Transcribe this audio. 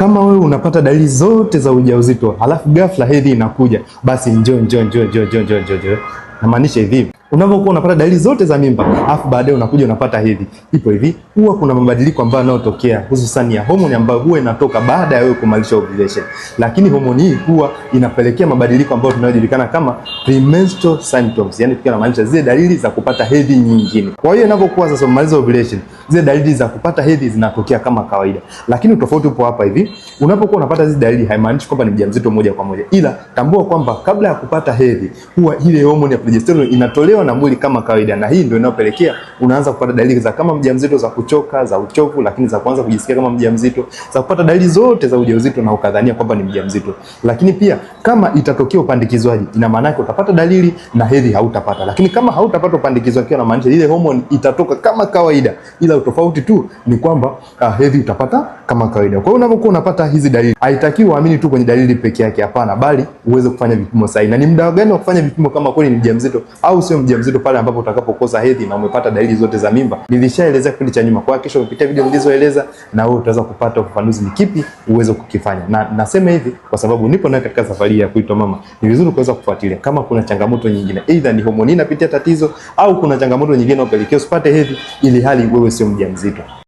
Kama wewe unapata dalili zote za ujauzito halafu ghafla hedhi inakuja, basi njoo njoo njoo njoo njoo njoo njoo. Namaanisha hivi, unapokuwa unapata dalili zote za mimba alafu baadaye unakuja unapata hedhi, ipo hivi, huwa kuna mabadiliko ambayo yanayotokea hususan ya homoni ambayo huwa inatoka baada ya wewe kumalisha ovulation. Lakini homoni hii huwa inapelekea mabadiliko ambayo tunayojulikana kama premenstrual symptoms, yani tukiwa tunamaanisha zile dalili za kupata hedhi nyingine. Kwa hiyo inapokuwa sasa umemaliza ovulation, zile dalili za kupata hedhi zinatokea kama kawaida, lakini utofauti upo hapa hivi, unapokuwa unapata hizi dalili haimaanishi kwamba ni mjamzito moja kwa moja, ila tambua kwamba kabla ya kupata hedhi huwa ile homoni ya progesterone inatolewa na mwili kama kawaida, na hii ndio inayopelekea unaanza kupata dalili za kama mjamzito, za kuchoka, za uchovu, lakini za kuanza kujisikia kama mjamzito, za kupata dalili zote za ujauzito na ukadhania kwamba ni mjamzito. Lakini pia kama itatokea upandikizwaji, ina maana yake utapata dalili na hedhi hautapata. Lakini kama hautapata upandikizwaji, ina maanisha ile homoni itatoka kama kawaida, ila utofauti tu ni kwamba hedhi utapata kama kawaida. Kwa hiyo unapokuwa unapata hizi dalili, haitakiwi uamini tu kwenye dalili peke yake, hapana, bali uweze kufanya vipimo sahihi. Na ni muda gani wa kufanya vipimo kama kweli ni mjamzito au sio mjamzito? Pale ambapo utakapokosa hedhi na umepata dalili zote za mimba. Nilishaelezea kipindi cha nyuma, kwa hakikisha umepitia video nilizoeleza na wewe utaweza kupata ufafanuzi ni kipi uweze kukifanya. Na nasema hivi kwa sababu nipo naye katika safari ya kuitwa mama, ni vizuri kuweza kufuatilia kama kuna changamoto nyingine, aidha ni homoni inapitia tatizo au kuna changamoto nyingine inayopelekea usipate hedhi ili hali wewe sio mjamzito.